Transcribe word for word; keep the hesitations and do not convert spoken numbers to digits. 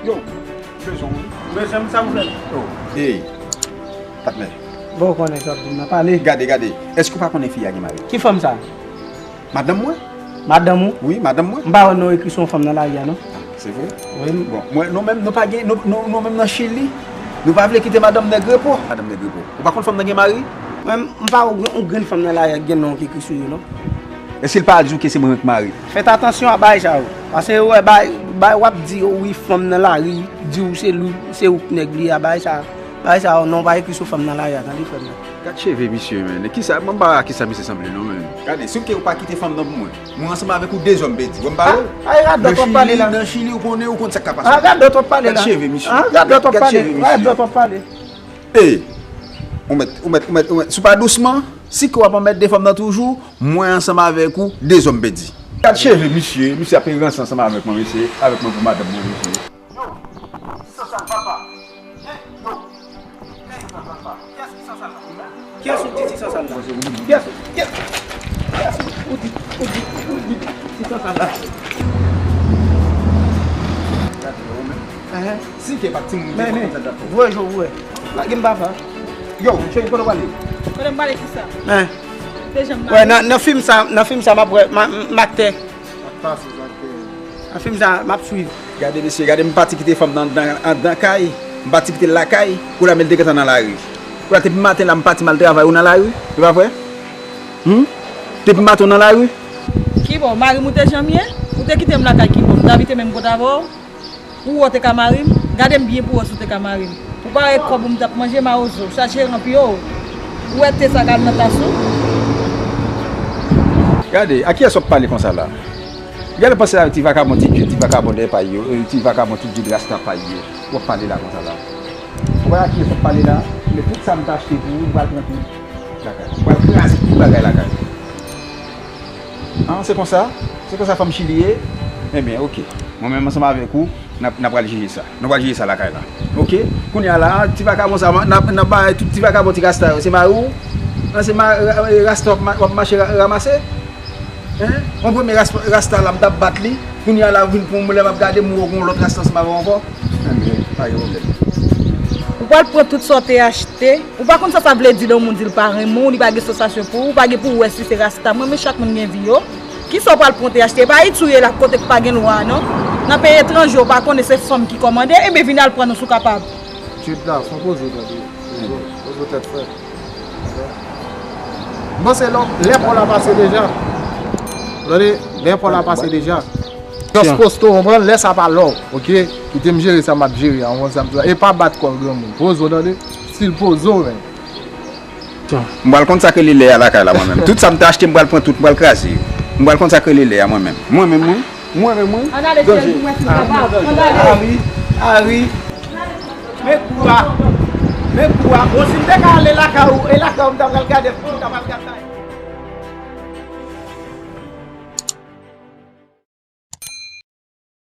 Yo, bezwen w wi. Bezwen m sa m fè l. Oh, ey, patnè. Bon, ou konnen sa w ap di m nan, pale. Gade, gade. Èske w pa konnen fi a gen mari? Ki fanm sa? Madanm mwen. Madanm ou? Wi, madanm mwen. M pa wè non ekri sou yon fanm nan lari a, non. Ah, se vre? Wi. Bon, mwen, nou menm, nou pa gen, nou, nou, nou menm nan Chili, nou pa vle kite madanm nèg repo. Madanm nèg repo. Ou pa konn fanm nan gen mari? Mwen, m pa wè yon grenn fanm nan lari a ki gen non ki ekri sou yo, non. Èske l pa di w ke se mwen menm k mari? Fèt atansyon a bagay sa yo. Paske ou wè, bagay, bagay w ap di yo, wi, fanm nan lari, di w se li, se ou k nèg li a, bagay sa, bagay sa yo, non, pa ekri sou fanm nan lari a, tande, frè m nan. Gad cheve misye, men. Kisa, mwen pa wè a kisa misye sanble, non, men. Gade, si w ke ou pa kite fanm nan pou mwen, mwen ansanm avèk ou dezòm pèdi. Wè m pale? Ah, ay, radòt w ap pale la. Nan Chili, ou konnen, ou konn sa k ka pase. Ah, radòt w ap pale la. Gad cheve misye. Ah, radòt w ap pale. Gad cheve misye. Radòt w ap pale. Ey, ou mèt, ou mèt, ou mèt, ou mèt, si w pa dousman, si ke w ap anmède fanm nan toujou, mwen ansanm avèk ou, dezòm pèdi. Gad cheve misye, misye ap ranse ansanm avèk mwen, mesye, avèk mwen pou madanm mwen, mesye. Yo, ti sansal papa. Yo, ti sansal papa. Kiyès ki sansal la? Kiyès ou di ti sansal la? Kiyès ou, kiyès, kiyès ou di, ou di, ou di ti sansal la? Gade, ou menm. Enhen. Si ke pa t timoun, men, men, voye jwe, voye. Lage m papa. Yo, cheri, kote w prale? Kote m prale kisa? Hein? Te janm wè, nan, nan fim sa, nan fim sa, m ap wè, m a, m aktè. Nan fim sa, m ap swiv. Gade, mesye, gade, m pati kite fanm nan anndan, anndan kay. M pati kite l lakay. Kounye a, men l te gentan nan lari. Kounye a, depi maten la, m pati m al travay, ou nan lari. Se pa vre? Hmm? Depi maten, ou nan lari? Kibò, mari m ou te janm ye? Ou te kite m lakay kibò? M t abite menm kote avè w? Pou wè w te ka mari m? Gade m byen pou wè si w te ka mari m. Ou pa wè kòb ou m t ap manje mawozo, chache ranpli yo. Ou wè te sa k al nan tas ou? Gade, a kiyès w ap pale konsa la? Gade panse avèk ti vakabon, ti djed, ti vakabon dèyè pay yo, e, ti vakabon, ti djed rasta pay yo. W ap pale la konsa la. Ou wè a kiyès w ap pale la? Men tout sa m t achte pou ou, m pral pran tout lakay. M pral kraze tout bagay lakay. Ah, se konsa? Se konsa fanm Chili ye? Ebyen, oke. Mwen menm ansanm avèk ou, n ap, n ap pral jere sa. Nou pral jere sa lakay la. Oke? Kounye a la, ti vakabon sa, n ap, n ap bay tout ti vakabon, ti rasta yo. Se mari w? An se ma-, ra-, rasta w ap ma-, w ap mache ra-, ranmase? Hein? Yon premye ras-, rasta la, m t ap bat li. Kounye a la, vin pou mwen, lè m ap gade, m wè yon lòt rasta ansanm avè w ankò. Ebyen, pa gen pwoblèm. Ou pral pran tout sa w te achte. Ou pa konn sa sa vle di lè yon moun di l pa renmen w, li pa gen sansasyon pou ou, ou pa gen pou w wè si se rasta. Mwen, men chak moun gen vi yo. Kisa w pral pran w te achte? E pa Ayiti w ye la, kote k pa gen lwa, non. Nan peyi etranje, w pa konnen se fanm ki kòmande, ebyen vin al pran nou si w kapab. Djed la, fò poze w tande. Poze w, poze w tèt frè. M panse lè, lè pa w la pase deja. Tande, lè pa w la pase deja. Just poste w, konprann, lè sa pa lè w, oke? Kite m jere sa m ap jere a, w konn sa m di w la. E pa bat kò granmoun. Poze w, tande. Still poze w, men. M pral konn sa k rele lè a lakay la mwen menm. Tout sa m te achte, m pral pran tout, m pral kraze yo. M pral konn sa k rele lè a mwen menm. Mwen menm, wi. Mwen menm, wi. Ann ale, cheri, pou mwen si m kapab. Ann ale. Ari, Ari. Men kou a. Men kou a. Bon, si m te ka ale lakay ou, e lakay ou m ta pral gade, m ta pral gade.